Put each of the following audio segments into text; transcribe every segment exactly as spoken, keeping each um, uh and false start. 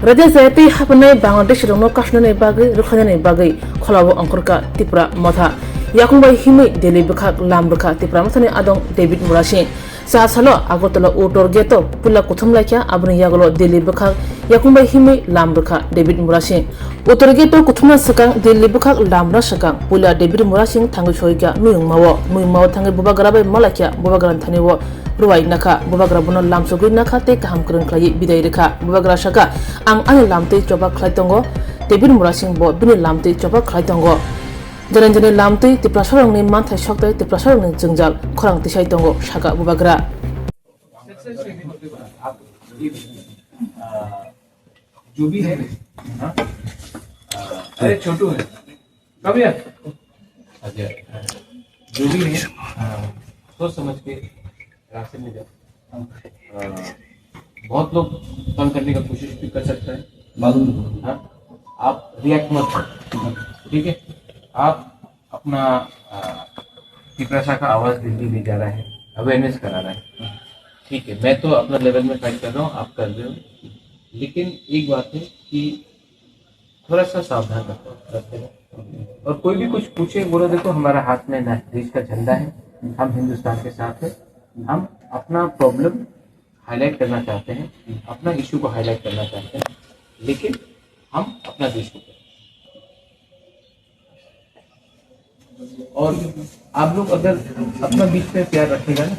Raja Jayatwi hapnai Bangladesh rokno kasnani bagwi rwkhlainani bagwi kholao ongkhorkha Tipra Motha. Yakung bai himwi Delhi bwkhak lam rwkha Tipra Mothani adong David Murasing. Cha salo Agartala Uttor Gate o puila kuthum laikha, aboni yagulo Delhi bwkhak yakung bai himwi lam rwkha David Murasing. Uttor Gate o kuthumna swkang Delhi bwkhak lamna swkang puila David Murasing thangwi soikha miyungmao. Miyungmao thangwi bubagra bai malaikha, bubagrani thani o rwai nakha. Bubagra bono lamsogwi nakha tei kaham kwrwng khlaiwi bidai rwkha. Bubagra sakha, "Ang ani lamtwi choba khlai tongo, David Murasing bo bini lamtwi choba khlai tongo. Jani jani lamtwi Tiprasarokni manthai soktai Tiprasarokni jwngjal khorang tisai tongo," sakha Bubagra. जो भी है, हाँ? अरे छोटू है, कम यार। अच्छा, जो भी है, हाँ, सोच समझ के रास्ते में जाओ। हाँ, बहुत लोग तंग करने का कोशिश भी कर सकता है। मालूम है। हाँ, आप रिएक्ट मत करो, ठीक है? आप अपना, आ, तिपरासा का आवाज दिल्ली ले जा रहा है, अवेयरनेस करा रहा है, ठीक है? मैं तो अपना लेवल में फाइट कर रहा हूँ, आप कर रहे हो, लेकिन एक बात है कि थोड़ा सा सावधान रखो रास्ते में। और कोई भी कुछ पूछे, बोलो, "देखो, हमारा हाथ में ना देश का झंडा है, हम हिंदुस्तान के साथ हैं, हम अपना प्रॉब्लम हाईलाइट करना चाहते हैं, अपना इशू को हाईलाइट करना चाहते हैं, लेकिन हम अपना देश को करें।" और आप लोग अगर अपना बीच में प्यार रखेगा ना,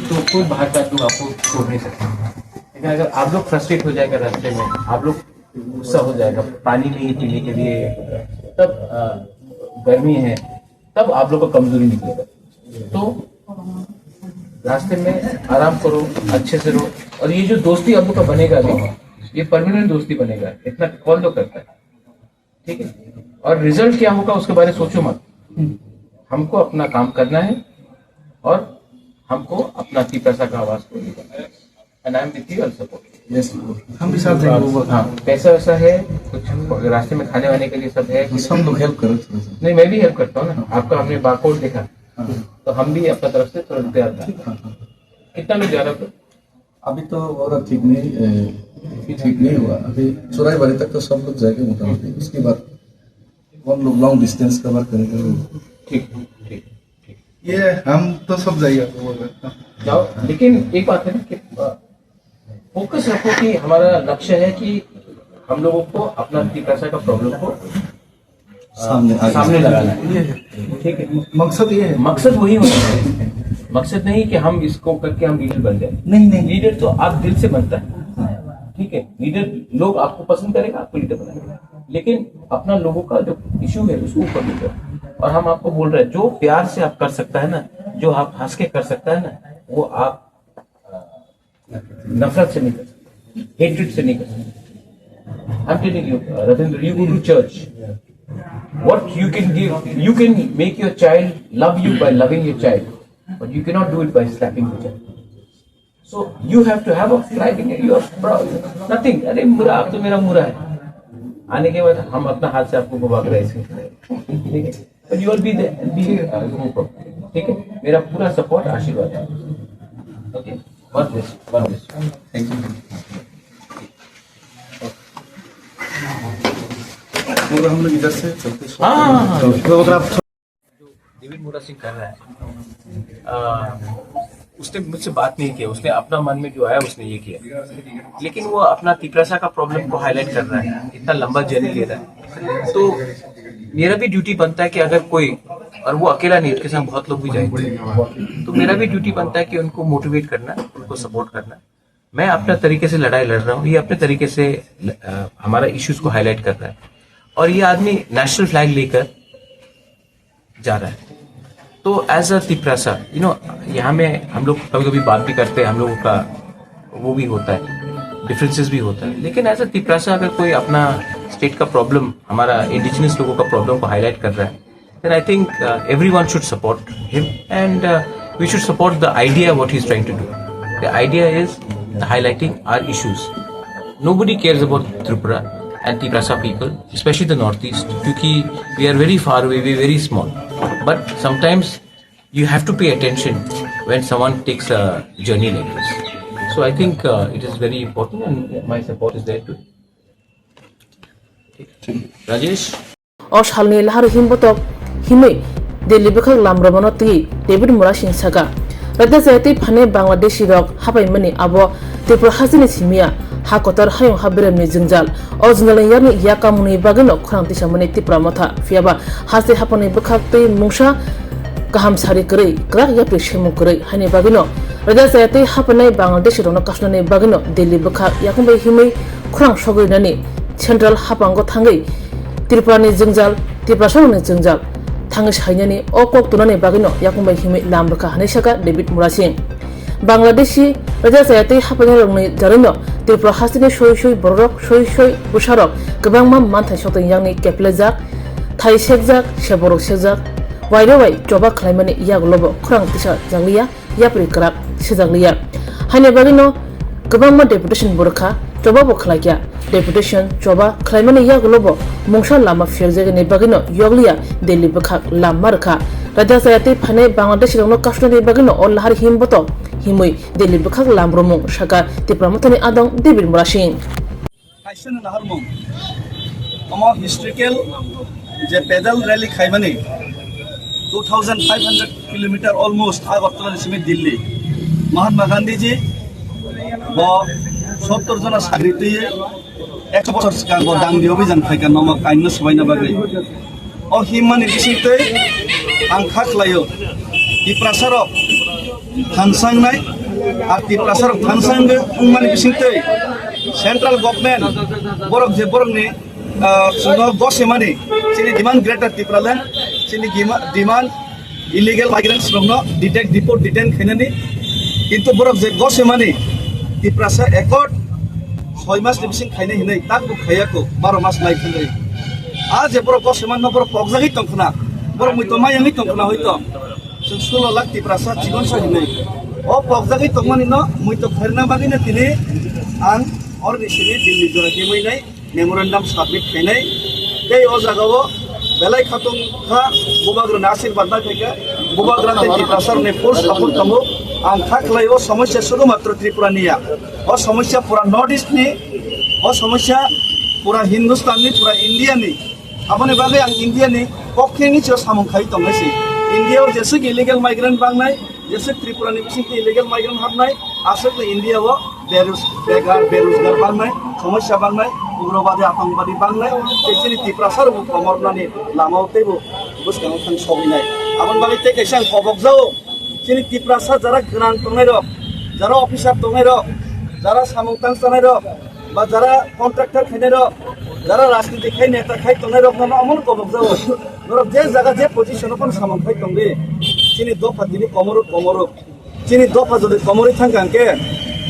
तो कोई बाहर का लोग आपको छोड़ नहीं सकता। लेकिन अगर आप लोग फ्रस्ट्रेट हो जाएगा रास्ते में, आप लोग गुस्सा हो जाएगा, पानी नहीं पीने के लिए, तब, अ, गर्मी है, तब आप लोग का कमजोरी निकलेगा। तो रास्ते में आराम करो, अच्छे से रहो। और ये जो दोस्ती आप लोग का बनेगा अभी, ये परमानेंट दोस्ती बनेगा, इतना कॉल तो करता है, ठीक है? और रिजल्ट क्या होगा, उसके बारे में सोचो मत। हमको अपना काम करना है और हमको अपना तिपरासा का आवाज को लेकर, and I am with you, I'll support you। Yes, हम भी साथ देंगे। हाँ, पैसा वैसा है, कुछ रास्ते में खाने वाने के लिए सब है। सब लोग हेल्प करो थोड़ा सा। नहीं, मैं भी हेल्प करता हूँ ना। आपका हमने बारकोड देखा, हाँ। तो हम भी अपना तरफ से थोड़ा रुपया डालते हैं। हाँ, हाँ। कितना लोग जा रहे हो? अभी तो और ठीक नहीं, ए, ठीक नहीं हुआ। अभी चुराईबाड़ी तक तो सब लोग जाएंगे मोटामोटी। उसके बाद हम लोग लॉन्ग डिस्टेंस कवर करेंगे। ठीक, ठीक, ठीक। ये हम तो सब जाइए। जाओ, लेकिन एक बात है ना कि, अ, फोकस रखो कि हमारा लक्ष्य है कि हम लोगों को अपना तिपरासा का प्रॉब्लम को, अ, सामने, आगे। सामने लगाना है। ये है। ठीक है। मकसद ये है। मकसद वही होना चाहिए। मकसद नहीं कि हम इसको करके हम लीडर बन जाए। नहीं, नहीं। लीडर तो आप दिल से बनता है। हाँ। ठीक है, लीडर, लोग आपको पसंद करेगा, आपको लीडर बनाएगा, लेकिन अपना लोगों का जो इशू है उसको ऊपर लेकर। और हम आपको बोल रहे हैं, जो प्यार से आप कर सकता है ना, जो आप हंस के कर सकता है ना, वो आप, अ, नफरत से नहीं कर सकते, हेट्रेड से नहीं कर सकते। I'm telling you, Ratindra, you go to church. What you can give, you can make your child love you by loving your child, but you cannot do it by slapping the child. So you have to have a pride in your, nothing. अरे मुरा, आप तो मेरा मुरा है। आने के बाद हम अपना हाथ से आपको घुमा कर ऐसे, ठीक है? But you will be the, be, uh, group of, ठीक है? मेरा पूरा सपोर्ट, आशीर्वाद है। Okay, God bless you, God bless you। Thank you. और हम लोग इधर से चलते हैं। हाँ, हाँ, हाँ, हाँ। तो अगर आप जो डेविड मुरा सिंह कर रहा है, अ, उसने मुझसे बात नहीं किया, उसने अपना मन में जो आया उसने ये किया, लेकिन वो अपना तिपरासा का प्रॉब्लम को हाईलाइट कर रहा है, इतना लंबा जर्नी ले रहा है। तो मेरा भी ड्यूटी बनता है कि अगर कोई, और वो अकेला नहीं, उसके साथ बहुत लोग भी जाएंगे, तो मेरा भी ड्यूटी बनता है कि उनको मोटिवेट करना, उनको सपोर्ट करना। मैं अपना तरीके से लड़ाई लड़ रहा हूँ, ये अपने तरीके से, अ, हमारा इश्यूज को हाईलाइट कर रहा है। और ये आदमी नेशनल फ्लैग लेकर जा रहा है। तो as a Tiprasa, you know, यहाँ में हम लोग कभी कभी बात भी करते हैं, हम लोगों का वो भी होता है, डिफरेंसेस भी होता है, लेकिन एज अ तिपरासा अगर कोई अपना स्टेट का प्रॉब्लम, हमारा इंडिजिनस लोगों का प्रॉब्लम को हाईलाइट कर रहा है, then I think, uh, everyone should support him, and, uh, we should support the idea what he's trying to do. The idea is highlighting our issues. Nobody cares about Tripura and Tiprasa people, especially the Northeast, क्योंकि we are very far away, we are very small. But sometimes you have to pay attention when someone takes a journey like this. So I think, uh, it is very important, and my support is there too. Rajesh. O salni lahar himbotok himwi Delhi bwkhak lam rwmano twi David Murasing saka, Raida jaya tei phanai Bangladeshi rok hapaimani abo Tripura hasteni simiya, ha kotor hayung ha beremni jwngjal. O jwngjalni yakni yakamungni bagwino khorang tisamani Tipra Motha, phiyaba haste haphangni bwkhak tei mungsa kaham sari kwrwi, kwrak yapri semung kwrwi haini bagwino Raida jaya tei hapainai Bangladeshi rokno kasunani bagwino Delhi bwkhak yakung bai himwi khorang sogwi rinani Central haphango thangwi Tripurani jwngjal, Tiprasarokni jwngjal thangwi sainani o kok tunani bagwino yakung bai himwi lam rwkha hwnwi saka David Murasing. Bangladeshi raja chaya tei hapainarokni jarwino Tripura hasteni soi soi bororok, soi soi bwsarok kwbangma manthai sotong yakni keplejak, thai sekjak, seborok sekjak, waire wai choba khlaimani yagulobo khorang tisa jakliya, yapri kwrak sejak liya. Haini bagwino kwbangma deputation bo rwkha, choba bo khlaikya. Deputation choba khlaimani yagulo bo mungsa lama phiyokjagani bagwino yokliya Delhi bwkhak lam ma rwkha. Raida chaya tei phanai Bangladeshi rokno kasunani bagwino o lahar himbotok himwi Delhi bwkhak lam rwmung saka Tipra Mothani adong David Murasing. Kaisa no naharmung. Omo historical je pedal rally khaimani two thousand five hundred kilometer almost Agartala ni simi Delhi. Mahatma Gandhi ji bo sottor jona sagri twiwi ekso bosor swkang bo dandi obhijan phaikha nomo kainno swbaina bagwi. O himmani bisingtwi ang kha khlaio, Tiprasarok thansangnai, ar Tiprasarok thansangwi wngmani bisingtwi central government borok je borokni, ah, chwngno gosemani chini demand Greater Tipraland, chini dima-, demand illegal migrants rokno detect, deport, detain khainani, kintu borok je gosemani Tiprasa accord soi mas ni bising khainai hinwi tak bo khaiya ko, baro mas nai khainai. A je borok goseman no borok pokjagwi tongkhna, borok muito mayangwi tongkhna hoito. Chwng sulo lakh Tiprasa chikon sa hinwi. O pokjagwi tongmani no muito khairna bagwi no tini ang orni simi Delhi jora himwi nai memorandum submit khainai. Tei o jagao belai khatung kha, Bubagrani asirwad nai phaikha, Bubagra tei Tiprasarokni full support tongo. Ang kha khlai o somosya sudu matro Tripura ni ya, o somosya pura North East ni, o somosya pura Hindustan ni, pura India ni. Aboni bagwi ang India ni pokhe ni sio samung khai tongnai si. India o jesuk illegal migrant bangnai, jesuk Tripura ni bisingtwi illegal migrant habnai, aswk no India o berus-, begar, beruzgar bangnai, somosya bangnai, ugrobadi, atongobadi bangnai, tei chini Tiprasa rok bo komornani lama o teibo bwskango thang sogwi nai. Aboni bagwi tei kaisa ang kobok jao, chini Tiprasa jara gwnang tongnai rok, jara officer tongnai rok, jara samung tang chanai rok, ba jara contractor khainai rok, jara rajniti khai neta khai tongnai rok no omo no kobok jao. Norok je jaga je position o phano samung khai tong di. Chini dopha tini komoro komoro. Chini dopha jodi komorwi thang kha hwnkhe,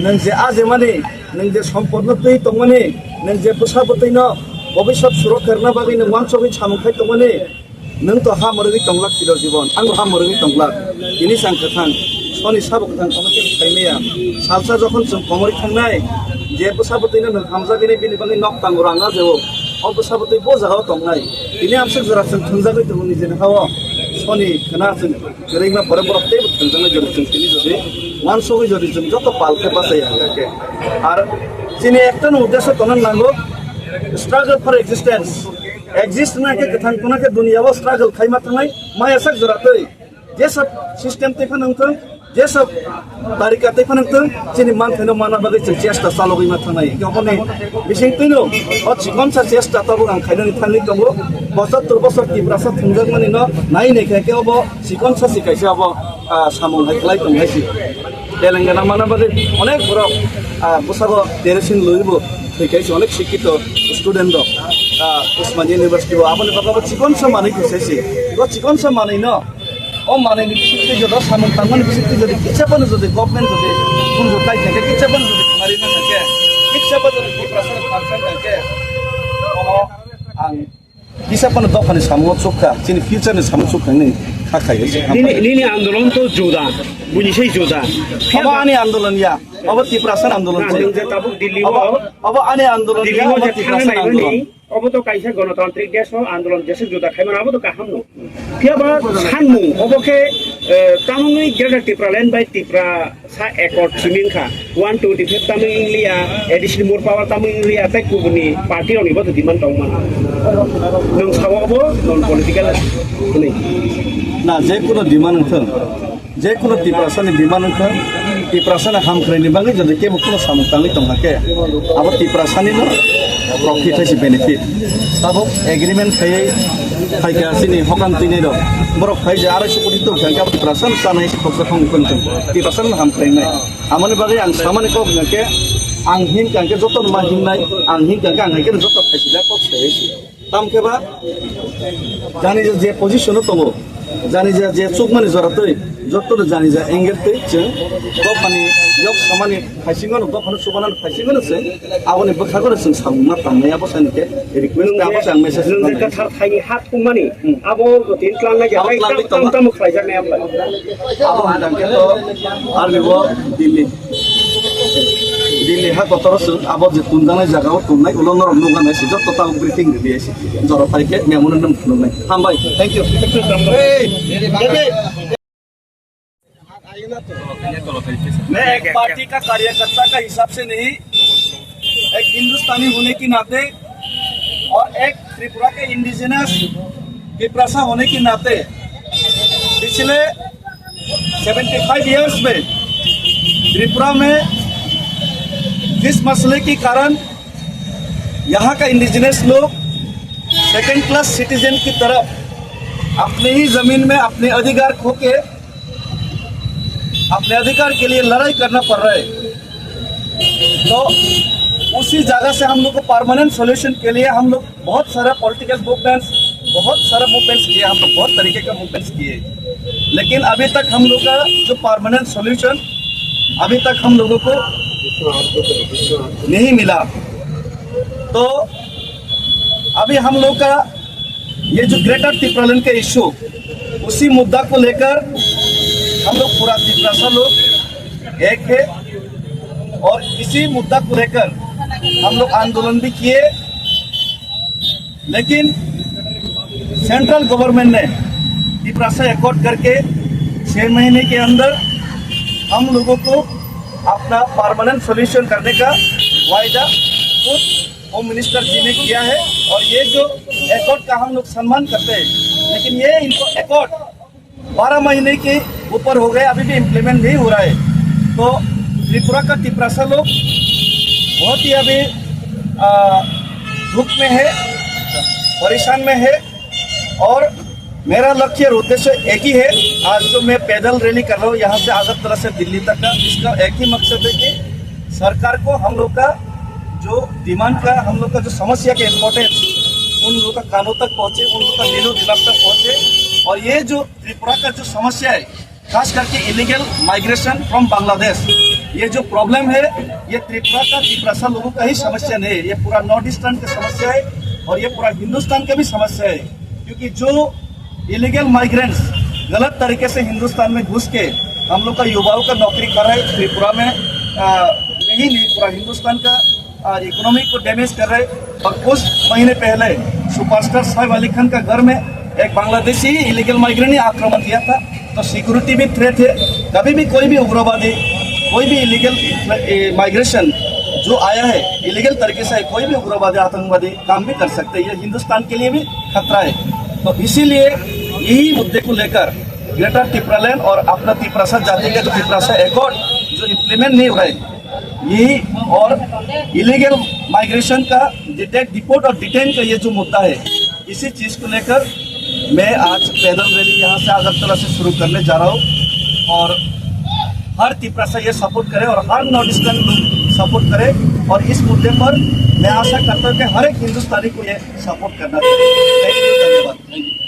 nwng je ajemani, nwng je sompotno twi tongmani, nwng je bwsa bwtwino bobiswt surokha rwna bagwi nwng uansugwi samung khai tongmani, nwng to ha mwrwgwi tonglak chiro jibon, ang ha mwrwgwi tonglak. Tini chang kwthang, soni sabo kwthang kono khe sai maya. Salsa jokhon chwng komorwi thangnai, je bwsa bwtwino nwng hamjagwi bini bagwi nok tango rang ajao, o bwsa bwtwi bo jagao tongnai. Tini amswk jora chwng thwngjagwi tongo nijeni ha-o, soni khna chwng Kwrwngma pore borok teibo thwngjaknai jodi chwng tini jodi uansugwi jodi chwng joto pal khe bachai ya hwnka khe. Ar chini ekta no uddesho tongna nango, struggle for existence. Exist wngna khe kwthang tongna khe duniya o struggle khaima thangnai maya sak jora twi. Jesok system tei phano wngthang, jesok tarika tei phano wngthang, chini manthaino mana bagwi chwng chesta chalogwi ma thangnai. Hwnkhe oboni bising twino o chikonsa chesta tabuk ang khainani thangwi tongo. Pochattor bosor Tiprasa thwngjakmani no nai nai khe, khe obo Chikon sasi kaisa abo, ah, samung hai khlai tong hai si. Telengana mana bagwi onek borok, ah, bwsago terrorism lwibo thwi kaisa onek sikkito student rok, ah, Osmania University o aboni bagwi abo chikon sa manwi thwi sai si. Bo chikon sa manwi no, o manwi ni bisingtwi joto samung tangmani bisingtwi jodi kisa phano jodi government jodi phunjo kai thangkhe, kisa phano jodi khwnari na thangkhe, kisa phano jodi Tiprasa rok thangsa thangkhe, omo ang Kisa phano dophani samungo chukha, chini future ni samung chukha hinwi kha khaio se. Nini, nini andolon to juda, buini se juda. Obo ani andolon ya, obo Tiprasa andolon se. Nwng je tabuk Delhi o, obo, obo ani andolon Delhi ya, o obo je Tiprasa thangnai andolon. Mani, obo to kaisa gonotantrik desh o andolon jesa juda khaimano, abo to kaham no. Phiya ba sanmung, obo khe Eh, tamoni Greater Tipraland bai Tiprasa Accord simi wngkha. One twenty five tamoni wnglia, additional more power tamoni wnglia, tei kubuni party rokni bo demand tongmani. Nwng sao bo non political hwnwi. Na, je kuno demand wngthung, je kuno Tiprasani demand wngthung, Tiprasani hamkraini bagwi jodi kebo kuno samung tangwi tongkha khe, abo Tiprasanino profit hai se benefit. Tabuk agreement khaiwi phaikha chini hokan twinai rok. Borok phai je arai sukuri tong kha, Tiprasa no chanai se khoksa khong khon tong. Tiprasa no ham khlainai. Amoni bagwi ang samani kok hwnkhe, ang hin kangkhe joto no ma hinnai, ang hin kangkhe ang hai khe joto phaisida kok sai si. Tam khe ba jani je, je position o tongo, jani je, je chukmani jora twi, joto no jani je angle twi chwng dophani yok samani phaisingo no, dophano chubanani phaisingo no chwng aboni bwkhago no chwng samung ma tangnai, abo sani khe request, abo chwng message. Nwng je kathar thaini hak tongmani, hmm, abo tin tlang lai, abo tlang tam, tam, tam khlaijak nai abo. Abo hwnjak khe to arni bo Delhi, Delhi ha kotor o chwng abo je tunjanai jaga o tongnai, ulo norok nukha nai se, joto tabuk briefing rwdi se, jora phai khe memorandum phunuknai. Hambai, thank you. मैं एक पार्टी का कार्यकर्ता का हिसाब से नहीं, एक हिंदुस्तानी होने के नाते और एक त्रिपुरा के इंडिजिनस तिपरासा होने के नाते पिछले सेवेंटी फ़ाइव ईयर्स में त्रिपुरा में जिस मसले के कारण यहाँ का इंडिजिनस लोग सेकंड क्लास सिटीजन की तरफ अपने ही जमीन में अपने अधिकार खो के अपने अधिकार के लिए लड़ाई करना पड़ रहा है, तो उसी जगह से हम लोग को परमानेंट सॉल्यूशन के लिए हम लोग बहुत सारा पॉलिटिकल मूवमेंट्स, बहुत सारा मूवमेंट्स किए, हम लोग बहुत तरीके का मूवमेंट्स किए, लेकिन अभी तक हम लोग का जो परमानेंट सॉल्यूशन अभी तक हम लोगों को नहीं मिला। तो अभी हम लोग का ये जो ग्रेटर तिप्रालैंड का इशू, उसी मुद्दा को लेकर हम लोग पूरा तिपरासा लोग एक है और इसी मुद्दा को लेकर हम लोग आंदोलन भी किए, लेकिन सेंट्रल गवर्नमेंट ने तिपरासा अकॉर्ड करके छः महीने के अंदर हम लोगों को अपना परमानेंट सॉल्यूशन करने का वायदा खुद होम मिनिस्टर जी ने किया है। और ये जो अकॉर्ड का हम लोग सम्मान करते हैं, लेकिन ये इनको अकॉर्ड बारह महीने के ऊपर हो गए, अभी भी इम्प्लीमेंट नहीं हो रहा है। तो त्रिपुरा का तिपरासा लोग बहुत ही अभी, आ, दुख में है, परेशान में है। और मेरा लक्ष्य और उद्देश्य एक ही है। आज जो मैं पैदल रैली कर रहा हूँ यहाँ से अगरतला से दिल्ली तक का, इसका एक ही मकसद है कि सरकार को हम लोग का जो डिमांड का, हम लोग का जो समस्या का इम्पोर्टेंस, उन लोगों का कानों तक पहुँचे, उन लोगों का दिलो दिमाग तक पहुँचे। और ये जो त्रिपुरा का जो समस्या है, खास करके इलीगल माइग्रेशन फ्रॉम बांग्लादेश, ये जो प्रॉब्लम है, ये त्रिपुरा का, तिपरासा लोगों का ही समस्या नहीं है, ये पूरा नॉर्थ ईस्टर्न का समस्या है और ये पूरा हिंदुस्तान का भी समस्या है। क्योंकि जो इलीगल माइग्रेंट्स गलत तरीके से हिंदुस्तान में घुस के हम लोग का युवाओं का नौकरी खा रहा है, त्रिपुरा में, आ, नहीं, नहीं, पूरा हिंदुस्तान का इकोनॉमी को डैमेज कर रहे। और कुछ महीने पहले सुपरस्टार साइफ अली खान का घर में एक बांग्लादेशी ही इलीगल माइग्रेंट ने आक्रमण किया था। तो सिक्योरिटी भी थ्रेट है। कभी भी कोई भी उग्रवादी, कोई भी इलीगल माइग्रेशन जो आया है, इलीगल तरीके से कोई भी उग्रवादी, आतंकवादी काम भी कर सकते हैं। ये हिंदुस्तान के लिए भी खतरा है। तो इसीलिए यही मुद्दे को लेकर ग्रेटर तिपरालैंड और अपना तिपरासा जाति का जो तिपरासा अकॉर्ड जो इम्प्लीमेंट नहीं हो रहा है, यही और इलीगल माइग्रेशन का डिटेक्ट, डिपोर्ट और डिटेन का ये जो मुद्दा है, इसी चीज को लेकर मैं आज पैदल रैली यहाँ से अगरतला से शुरू करने जा रहा हूँ। और हर तिपरासा ये सपोर्ट करे और हर नॉर्थ ईस्टर्न लोग सपोर्ट करे। और इस मुद्दे पर मैं आशा करता हूँ कि हर एक हिंदुस्तानी को ये सपोर्ट करना चाहिए। Thank you, धन्यवाद।